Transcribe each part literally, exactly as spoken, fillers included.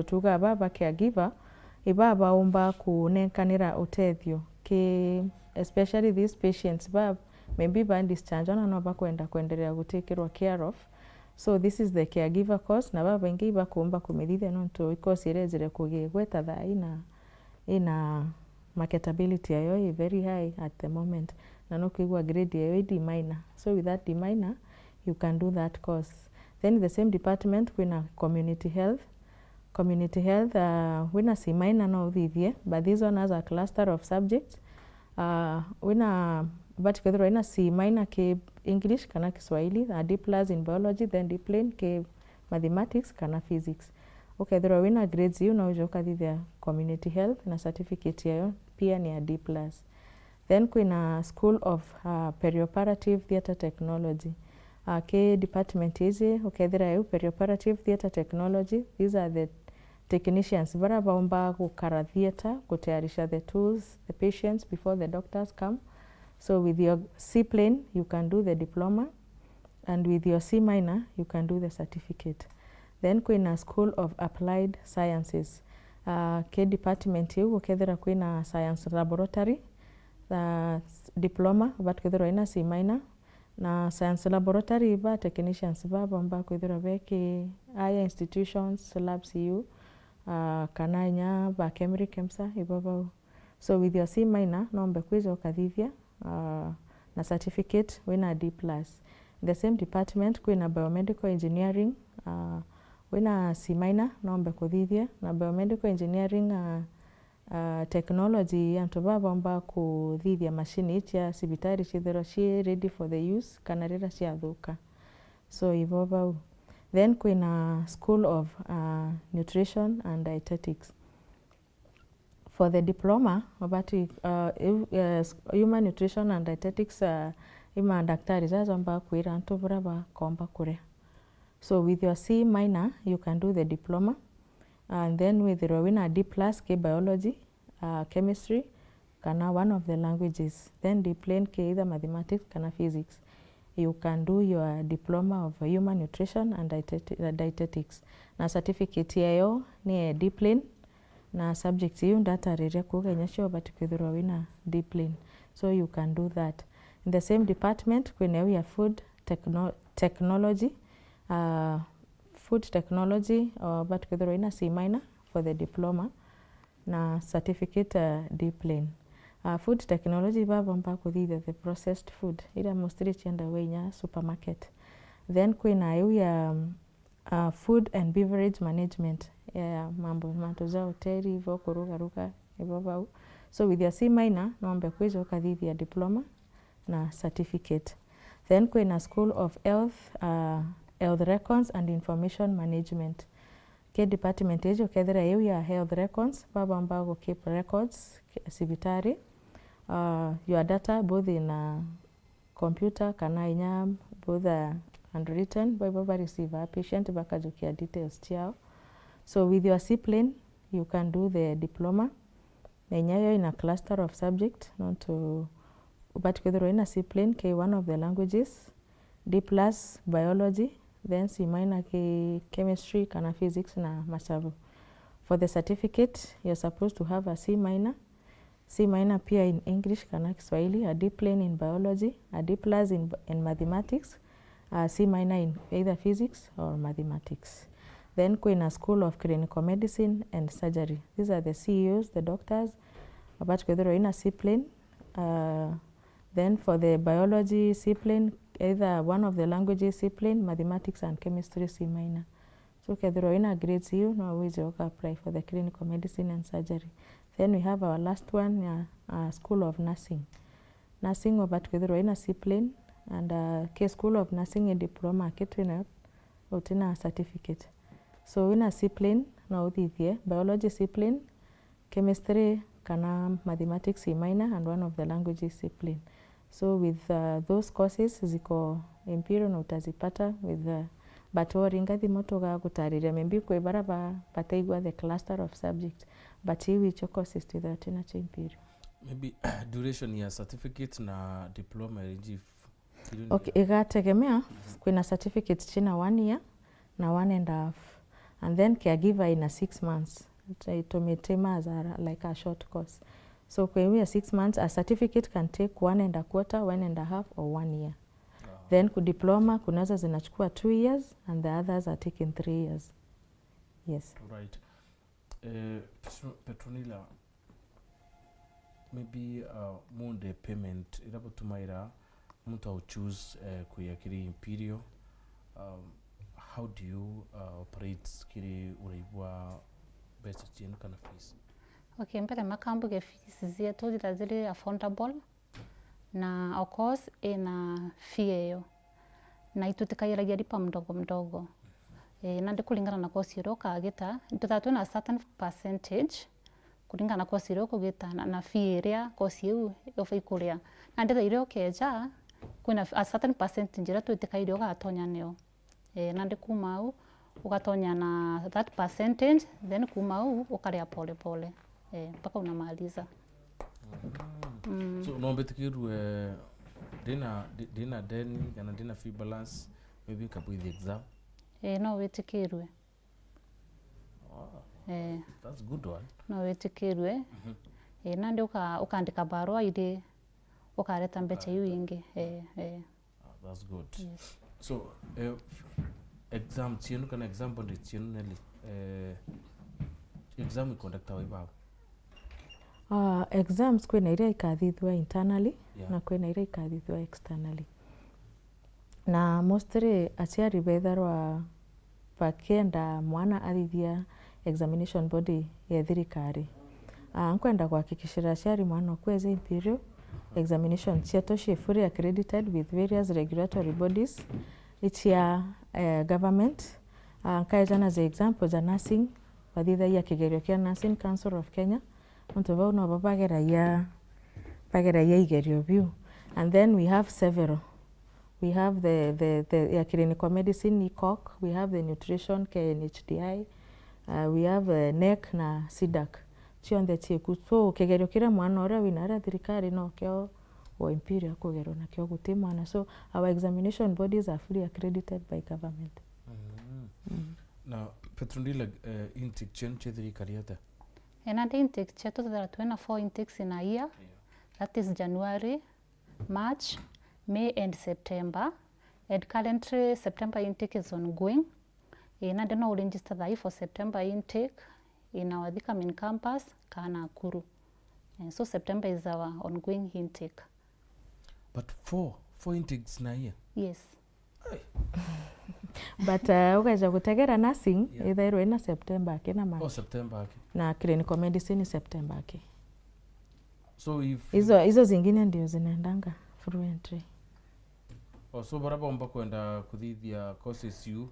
Tuga baba caregiver, iba baumba kunenkanira utethio ki, especially these patients ba maybe ba discharge na no bakwenda kwenderea gutikirwa care of. So this is the caregiver course, na babaingi ibakumba kumithithia nontu i course irejire kugigweta thaa ina, ina marketability yayo i very high at the moment, na no kwigua grade yayo i D minor. So with that D minor, you can do that course. Then the same department kwina community health. Community health, uh, wina C minor no uthithie, but this one has a cluster of subjects. Uh, wina, but kwithirwa wina C minor ki English kana Kiswahili, a D plus in biology, then D plain ki mathematics kana physics. Ukethirwa wina grades iu, no uje ukathithia community health na certificate yayo pia ni a D plus. Then kwina School of, uh, Perioperative Theatre Technology. Uh, ki department iji ukethira iu perioperative theatre technology, these are the technicians bara baumba gukara theatre, gutayarisha the tools, the patients before the doctors come. So with your C plain, you can do the diploma, and with your C minor, you can do the certificate. Then kwina School of Applied Sciences. Uh, ki department iu gukethira kwina science laboratory, uh, diploma, but kwithirwa ina C minor, na science laboratory ba technicians ba baumba kwithirwa be ki higher institutions, labs iu, uh, kana inya ba KEMRI, KEMSA, ibo bau. So with your C minor, nombe kwija ukathithia, uh, na certificate wina D plus. In the same department, kwina biomedical engineering, uh, wina C minor, nombe kuthithia, na biomedical engineering, uh, uh, technology, antu ba baumba kuthithia machine cia cibitari cithirwa ci ready for the use, kana rira ciathuka. So ibo bau. Then kwina School of, uh, Nutrition and Dietetics. For the diploma, ubati, uh, iu, uh, human nutrition and dietetics, uh, i mandaktari jaja omba kwira antu buria bakomba kuria. So with your C minor, you can do the diploma, and then withirwe wina D plus ki biology, uh, chemistry, kana one of the languages, then D plain ki either mathematics kana physics. You can do your diploma of human nutrition and dieteti-, uh, dietetics. Na certificate yeyo ni ya D plain, na subject iu ndatariria kuuga inya cio ubati kwithirwa wina D plain. So you can do that. In the same department, kwina iu ya food techno-, technology. Uh, food technology, uh, ubati kwithirwa wina C minor for the diploma, na certificate, uh, D plain. Uh, food technology ba baumba kuthithia the processed food, iria mostly ciendagwa inya supermarket. Then kwina iu ya, um, uh, food and beverage management, ya mambo, mantu ja hoteli, ibo kurugaruga, ibo bau. So with your C minor, nombe kwija ukathithia diploma na certificate. Then kwina School of Health, uh, Health Records and Information Management. Ki department iji ukethira iu ya health records, ba baumba gu keep records ki-, cibitari. Uh, your data both in, uh, computer kana inya both, uh, handwritten, bo ibo ba receive a patient bakajukia details ciao. So with your C plain, you can do the diploma. Na inya yo ina cluster of subject, nontu ubati kwithirwa ina C plain ki one of the languages, D plus biology, then C minor ki chemistry kana physics na masabu. For the certificate, you're supposed to have a C minor, C minor pia in English kana Kiswahili, a D plain in biology, a D plus in, in mathematics, a C minor in either physics or mathematics. Then kwina School of Clinical Medicine and Surgery. These are the C E Us, the doctors, but kwithirwa ina C plain, uh, then for the biology C plain, either one of the languages C plain, mathematics and chemistry C minor. So ukethirwa wina grades iu, no wije uka apply for the clinical medicine and surgery. Then we have our last one, ya, uh, School of Nursing. Nursing ubati kwithirwa wina C plain, and, uh, ki School of Nursing i diploma ki twinayo, utina certificate. So wina C plain, no uthithie biology C plain, chemistry kana mathematics C minor, and one of the languages C plain. So with, uh, those courses ziko Imperial na utazipata with, uh, but uringa thimu tugagutariria, maybe kwi bara ba-, bataigua the cluster of subject, but iu icio courses twithagwa twinacio Imperial. Maybe duration ya certificate na diploma iji f-, Okay, igategemea, kwina certificates cina one year na one and a half. And then caregiver in a six months. It, it may take as a, like a short course. So kwa hiyo six months, a certificate can take one and a quarter, one and a half, or one year. Then ku diploma, kunazo zinachukua two years and the others are taking three years. Yes. Right. Eh, Petro- Petronila, maybe uh, mundu payment ira butumaira muntu au choose eh, kuya kiri Imperial, um, how do you uh, operate kiri urai bwa mbeca cienu kana fees? Okay, mbere makambuge fees zietu zithira ziri affordable, na of course ina fee eyo, na itutikairagia ripa mdogo mdogo. E, nandi kuringana na course iria ukagita, ituthaa twina certain percentage kuringana na course iria ukugita na, na fee iria course iu ubai kuria. Nandi thaa iria ukeja, kwina a certain percentage iria twitikaire ugatonya nio. E, nandi kuma au ugatonya na that percentage, then kuma au ukaria pole pole, e, mpaka unamaliza. Mm. So no mbitikirue ndina ndi- ndina deni kana ndina fee balance, maybe nkabwithia exam? E, no witikirue. Oh, E, that's a good one. No witikirue. E, nandi uka- ukaandika barua iri ukareta mbeca iu ingi. E, e. Ah, that's good. Yes. So eh, exam cienu kana exam body cienu neli eh, exam iconductawa ibabu? Uh, exams kwina iria ikathithua internally Yeah. na kwina iria ikathithua externally. Na mostly aciari betharwa bakienda mwana athithia examination body ya thirikari. Uh, nkwenda kuhakikishira aciari mwana okweja Imperial, examination cietu cie fully accredited with various regulatory bodies icia eh, government. Uh, nkaeja na za example ja nursing, bathithagia kigerio kia Nursing Council of Kenya, nontu bau nobo bageragia bageragia igerio biu. And then we have several. We have the, the, the ya clinical medicine, E COC, we have the nutrition, K N H D I, uh, we have uh, NEC na CDAC. Cionthe cieku. So kigerio kiria mwana uria wina aria thirikari no kio wa Imperial kugerwa nakio, guti mwana. So our examination bodies are fully accredited by government. Mm. Na Petronila, eh, intake cienu cia thirikari atia? E, nandi intake cietu tuthera twina four intakes in a year, that is January, March, May and September. And currently September intake is ongoing. E, nandi no uregister thaa ii for September intake in our Thika main campus kana Nakuru. E, so September is our ongoing intake. But four four intakes na year? Yes. But uh, ugeja gutegera nursing, Yeah. ithairwe ina September aki na March. Oh, September aki. Na clinical medicine ni September aki. So if Hizo hizo zingine ndio zinaendanga fluently. Oh, so bara bomba kwenda kuthithia courses iu,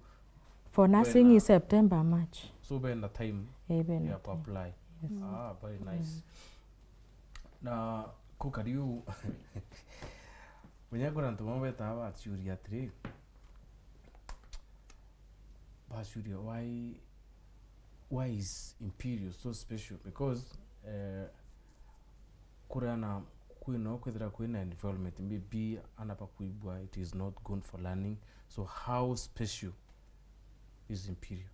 For nursing Wena- is September, March. So bena time Eh, bena ya time. Kuapply. Yes. Ah, very nice. Na kukari u munya kuna antu bamwe betaa baciuria atiri, baciuria why why is Imperial so special? Because eh, kuria na kwino kwithira kwina environment maybe ana bakwigua it is not good for learning, so how special is Imperial?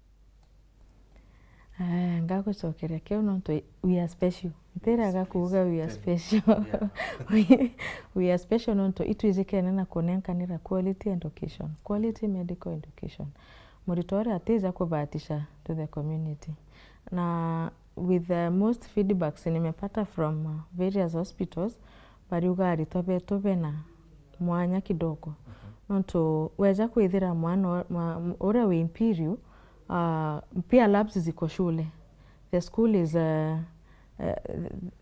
Eh, ngagucokeria kiu nontu we are special. Ntiraga kuuga we are special. We, we are special nontu itwijikene na kunenkanira quality education, quality medical education. Muritwa uria atija kubatisha to the community. Na with the most feedbacks nimepata from uh, various hospitals, bariuga aritwa betu bena mwanya kidogo. Nontu weja kwithira mwana u- mwa- uria wi Imperial, uh, pia labs ziko shule. The school is uh, uh,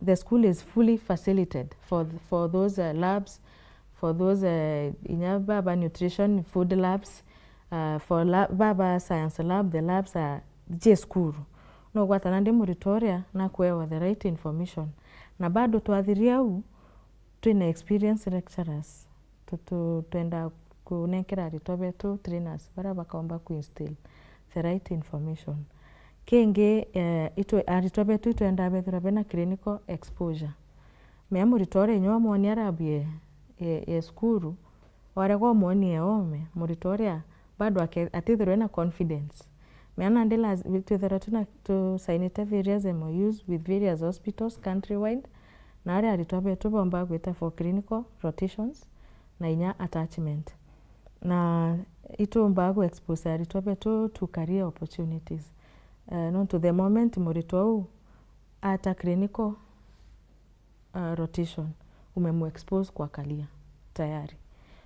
the school is fully facilitated for th- for those uh, labs, for those uh, inya baba nutrition food labs, uh, for la, baba science lab, the labs are je school. No gwatana ndi muritwa uria na kuewa the right information. Na bado twathiria au, twina experienced lecturers. Tu- tu- twenda kunenkera aritwa betu trainers baria bakaomba kuinstill the right information. Kingi eh, itwe aritwa betu itwenda bethira bena clinical exposure. Mea muritwa uria inya wamwonia arabu ye, ye, ye cukuru, warega umwonie ome, muritwa uria bado ake- atithirwe na confidence. Mea nandi laz-, twithirwa twina, tusainite various M O Us with various hospitals countrywide, na aria aritwa betu bombaa gwita for clinical rotations na inya attachment. Na itumbaa ku expose aritwa betu to career opportunities. Eh, nontu the moment muritwa uu ata clinical uh, rotation, umemu expose kwa career tayari.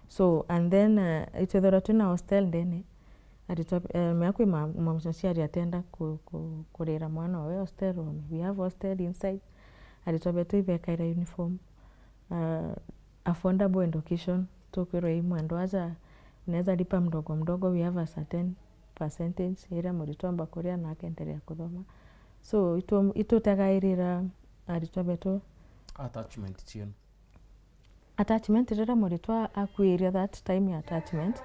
So, and then, uh, itwethirwa twina hostel ndene, aritwa, uh, mea kwi ma-, ma-, muciari atenda ku-, ku-, kurira mwana owe hostel, we have hostel inside, aritwa betu ibekaira uniform, uh, affordable education, tukwirwa i mwendo aja, unaweza lipa mdogo mdogo, we have a certain percentage iria muritwa amba kuria na akendelea kuthoma. So, itu-, itutegairira aritwa betu. Attachment cienu. Attachment, riria muritwa akuiria that time ya attachment,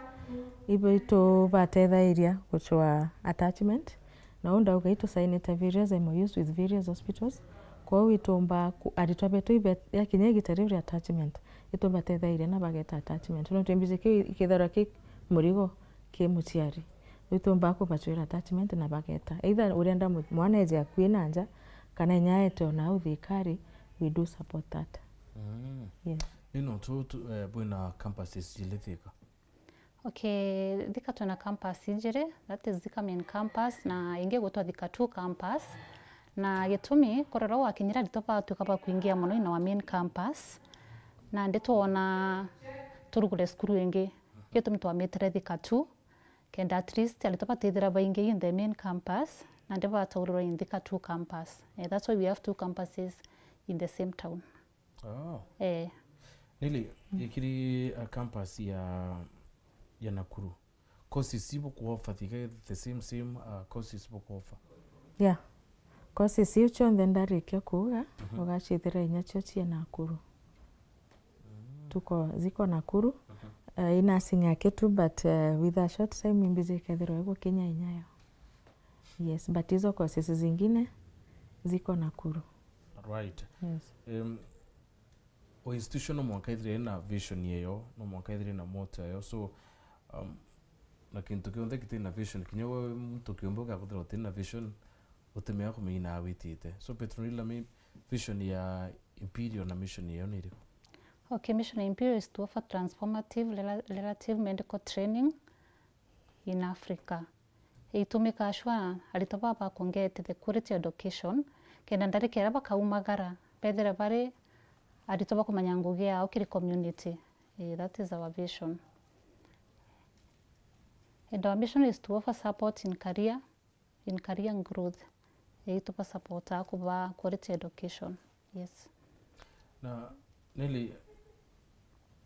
ibo itubatethairia gucwa attachment, na uu ndauga itusainite various M O Us with various hospitals, kwou itumba ku-, aritwa betu ibe-, yakinya igita riu ria attachment, itubatethairia na bageta attachment. Nontu mbiji kiu ikithirwa ki murigo ki muciari, itumbaa kubacwira attachment na bageta. Either urenda mu-, mwana eje akui na nja, kana inya aete ona au thikari, we do support that. Mm. Yes. Ni nontu tu, eh, bwina campuses jili Thika? Okay, Thika twina campus ijiri, that is Thika main campus, na ingi gwitwa Thika two campus. Na gitumi, kurora gwakinyira aritwa batwika ba kuingia mono in our main campus. Nandi twona turugure cukuru ingi. Gitumi twamitire Thika two, kenda at least aritwa batithira baingi in the main campus, nandi bataurirwa in Thika two campus. Eh, that's why we have two campuses in the same town. Oh. Eh. Nili, ikiri, uh, campus ya, ya Nakuru. Courses ibukuoffer Thika the same, same, uh, courses ibukuoffer? Yeah. Courses iu cionthe ndarikia kuuga, mhm, ugacithira inya cio cie Nakuru. Mm. Tuko, ziko Nakuru. Mhm. Uh, i nursing yake tu, but, uh, with a short time imbiji ikethirwa igukinya inyayo. Yes, but hizo courses zingine ziko Nakuru. Right. Yes. Um, o institution no mwanka ithire na vision yeyo, no mwanka ithire na motto yeyo. So, um, na kintu kionthe kitina vision, kinya we muntu kiumbe ugakuthira utina vision, utimea kumenya witite. So, Petronilla, mi-, vision ya Imperial na mission yeyo ni iriku? Okay, mission ya Imperial is to offer transformative rela-, relative medical training in Africa. Itumika sure aritwa baba baku get the quality education, kenda ndarika iria bakaumagara, bethire bari aritwa bakumenya ngugi yao kiri community. Eh, that is our vision. And our mission is to offer support in career, in career growth. Eh, tuba support a kuba quality education. Yes. Na, Nelly,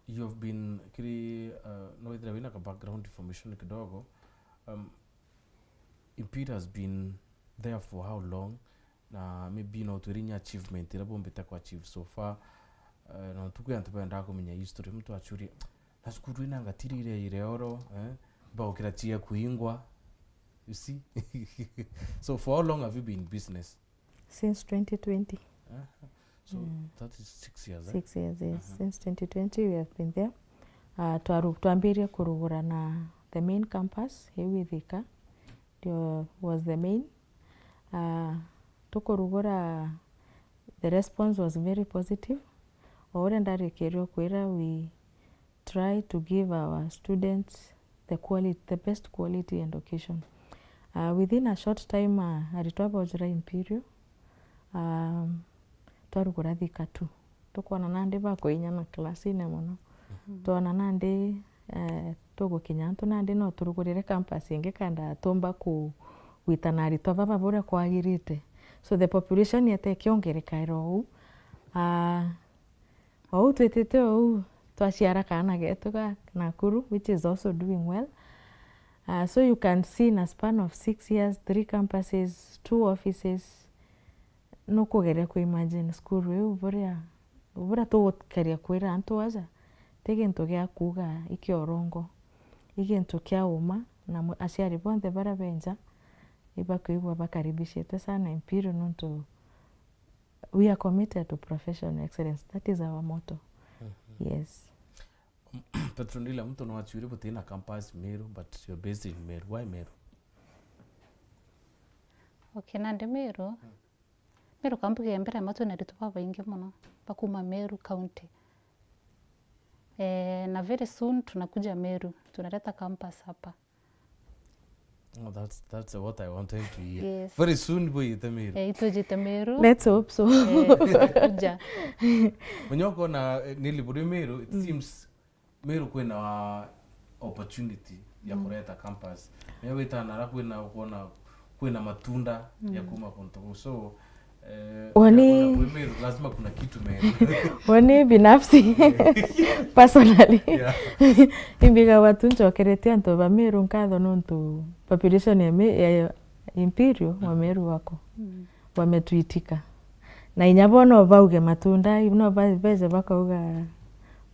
you have been kiri, uh, no withira wina ka background information kidogo. Um, Imperial has been there for how long? Na maybe no twire inya achievement iria bumbite ku achieve so far. Uh, na ntuku ya antu bendaa kumenya history, muntu achuria, na cukuru ina ngatiri iria ire oro, eh? Baukira chia kuingwa. You see? So for how long have you been in business? Since twenty twenty. Uh-huh. So, mm, that is six years, eh? Six years, yes. Uh-huh. Since twenty twenty, we have been there. Uh, twaru-, twambirie kurugura na the main campus, iu i Thika, ndio was the main. Uh, tukurugura, the response was very positive. O uria ndarikirie kwira, we try to give our students the quali-, the best quality education. Uh, within a short time, uh, aritwa bojira Imperial, um, twarugura Thika two. Tukwona nandi bakuinyana class-ine mono. Mhm. Twona nandi, eh, tugukinya antu nandi no turugurire campus ingi kenda tumba ku-, gwitana aritwa baba buria kwagirite. So the population yete ikiongerekaira ou. Ah, Ou twitite ou, twaciara kaana getu ga Nakuru, which is also doing well. Uh, so you can see in a span of six years, three campuses, two offices, nukugeria ku imagine cukuru iu buria, buria tugukeria kwira antu aja, ti gintu gia kuuga i kia urongo, i gintu kia uma, na mu-, aciari bonthe baria benja, ibakwigua bakaribishitwe sana Imperial nontu we are committed to professional excellence. That is our motto. Mhm. Yes. Petronilla, muntu no achuire butina campus Meru, but you're based in Meru. Why Meru? Okay, nandi Meru. Meru ka mbuge ya mbere, ma twina aritwa babaingi mono ba kuuma Meru County. Eh, na very soon tunakuja Meru, tunaleta campus hapa. Oh, that's, that's what I wanted to hear. Yes. Very soon bwijite Meru. Eh, itwijite Meru. Let's hope so. Eh, tutakuja. Mwenye ukona, eh, nili buri Meru, it seems Meru kwina opportunity ya kureta campus. Menya wita nara kwina, ukona kwina matunda ya kuma kuntu kuu. So, eh, Woni- ya kwina kwi Meru, lazima kuna kitu Meru. Woni binafsi, personally, Yeah. imbigagwa tu ncokeretie antu ba Meru nkatho nontu population ya Me-, ya Imperial wa Meru wako. Wametuitika. Na inya bo no bauge matunda, no ba-, beze bakauga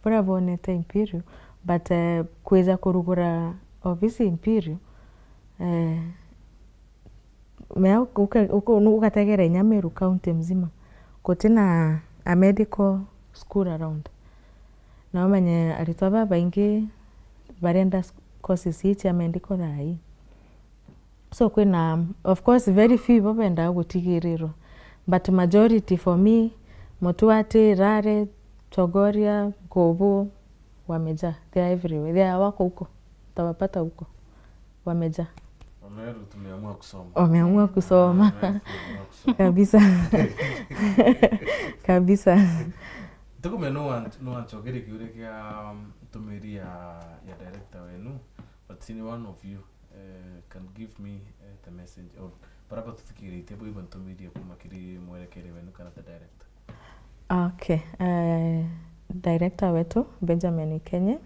buria bonete Imperial, but, eh, kwija kurugura ofisi Imperial, eh, mea uke-, uke-, ugategera inya Meru County mzima, gutina a medical school around. Na umenye aritwa babaingi barenda s-, courses ii cia medical thaa ii. So kwina, of course, very few ibo bendaa gutigirirwa, but majority for me, Mutuati, Rare, Chogoria, Nkubu, wamejaa. They are everywhere. They are, wako huko. Utawapata huko. Wamejaa. Wameru tumeamua kusoma. Wameamua kusoma. Wameru tumeamua kusoma. Kabisa. Kabisa. Tukume no wan-, no wanchokerie kiuria kia, um, ntumiri ya, ya director wenu, but sini one of you, eh, can give me, eh, the message or baraba tuthikiritie bo ibantumirie kuma kiri mwerekeri wenu kana the director. Okay, eh, director wetu Benjamin Ikenye,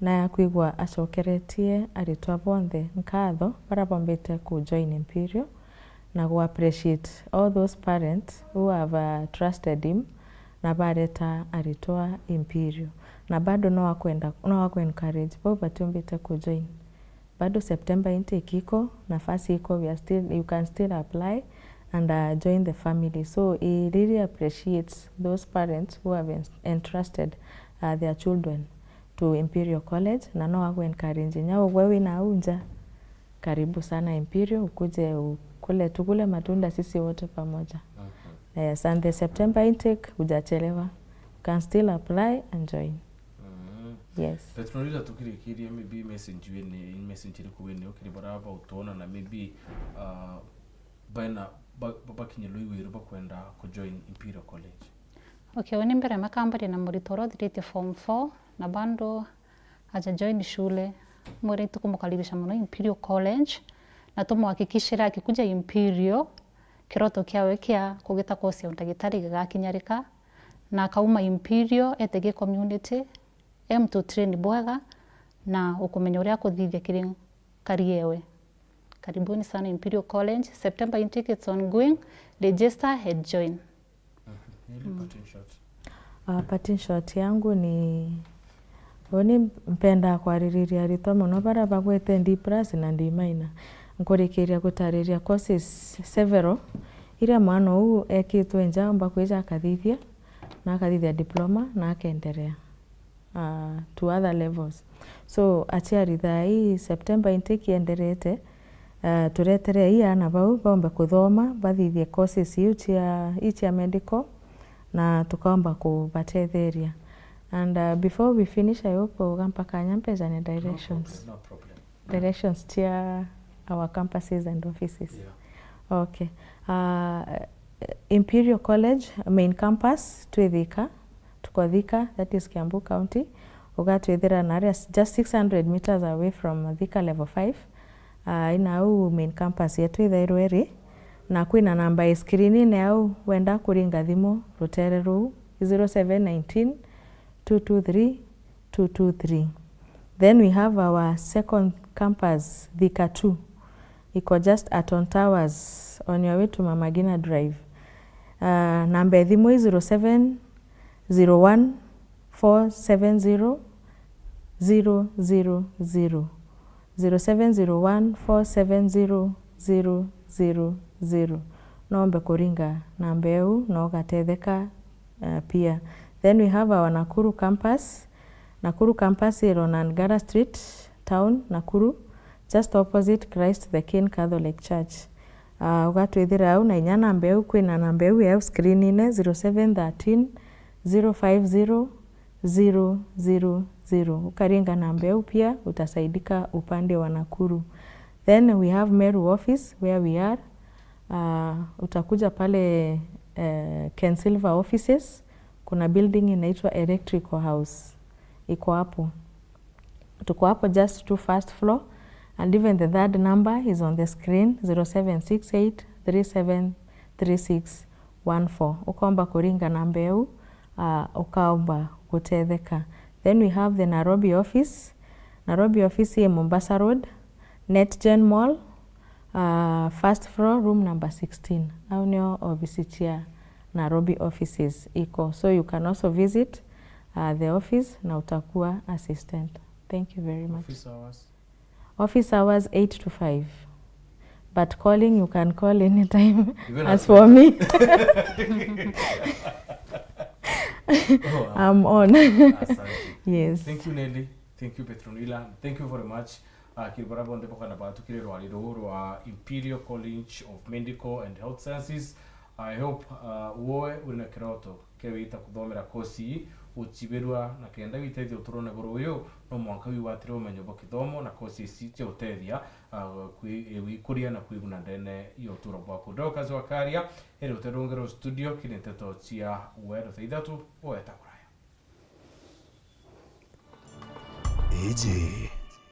na kwigua acokeretie aritwa bonthe nkatho baria bombite ku join Imperial, na gu appreciate all those parents who have, uh, trusted him na bareta aritwa Imperial. Na bado no akwenda, no akwa encourage bau batiumbite ku join. Bado September intake iko, nafasi iko, we are still, you can still apply and, uh, join the family. So he really appreciates those parents who have en-, entrusted, uh, their children to Imperial College, na no agu encourage nya ugwe wina au nja, karibu sana Imperial, ukuje ukule, tukule matunda sisi wote pamoja. Yes, and the September intake, hujachelewa. You can still apply and join. Yes. Petronila, tukirikiria, maybe message wene, message iriku wene ukiri baraba utuona na maybe, uh, baina, ba-, ba-, bakinyirwa iwiru bakwenda ku join Imperial College? Okay, uni mbere makambaria na murito uria uthiritie form four na bado aja join shule. Mwire itukumukaribisha mono Imperial College, na tumuhakikishire akikuja Imperial, kiroto kiawe kia kugita course ya udagitari gigakinyarika, na akauma Imperial ete gi community, e muntu train bwega, na ukumenya uria akuthithia kiri career ewe. Karibuni sana Imperial College. September intake is ongoing. Register and join. Mhm. Nili parting shot. Ah, parting shot yangu ni, uni mpendaa kwaririria aritwa mono baria bagwete D plus na D minor. Nkurikiria gutariria courses several iria mwana uu ekitwe nja aumba kwija akathithia, na akathithia diploma, na akenderea, ah, to other levels. So, aciari thaa ii September intake ienderete, ah, turetere ii aana bau baumbe kuthoma, bathithie courses iu cia, ii cia medical, na tukaumba kubatetheria. And, ah, before we finish, I hope ugampa kanya mpejane directions. No problem, no problem. Directions cia our campuses and offices. Yeah. Okay. Uh, Imperial College main campus twi Thika, tuko Thika, that is Kiambu County. Ugatwithira na aria s-, just six hundred meters away from Thika level five. Uh, ina au main campus yetu ithairwe iri, na kwina namba i screen-ini au, wenda kuringa thimu rutere ruu, zero seven nineteen, two two three, two two three. Then we have our second campus, Thika two. Iko just at On Towers, on your way to Mama Ngina Drive. Uh, namba ya thimu i zero seven zero one four seven zero zero zero zero. Zero seven zero one four seven zero zero zero zero. Nombe kuringa namba iu na ugatetheka, uh, pia. Then we have our Nakuru campus. Nakuru campus iro na Ngara Street, town, Nakuru, just opposite Christ the King Catholic Church. Ah, ugatwithira au na inya namba eu, kwina namba eu ya screen-ine, zero seven thirteen, zero five zero, zero zero zero. Ukaringa namba eu pia, utasaidika upande wa Nakuru. Then we have Meru office where we are. Ah, utakuja pale, eh, Ken Silver offices, kuna building inaitwa Electrical House. Iko hapo. Tuko hapo just two first floor, and even the third number is on the screen, zero seven six eight three seven three six one four. Ukaomba kuringa namba eu, ah, ukaomba gutetheka. Then we have the Nairobi office. Nairobi office i Mombasa Road, NetGen Mall, ah, first floor, room number sixteen. Au nio ofisi cia Nairobi offices iko. So you can also visit, uh, the office na utakuwa assisted. Thank you very much. Office hours? Office hours eight to five. But calling, you can call anytime. Even as for me, oh, I'm on. Asante. Yes. Thank you, Nelly. Thank you, Petronila. Thank you very much. Ah, kiri baria bonthe bokana batukire rwari ruu rwa Imperial College of Medical and Health Sciences. I hope, ah, woe uri na kiroto kia wita kuthomera kosi ii, uchibirua na kenda witethia uturone buru uyu, no mwanka wigwatire umenyo bwa kithomo na kosi ici cia utethia, ah, kwi-, gwikuria na kwiguna ndene ya uturo bwaku. Dorcas Wakaria, eri uterungirwo studio, kiri nteto cia weru thaa ithatu, weta kuraya. Iji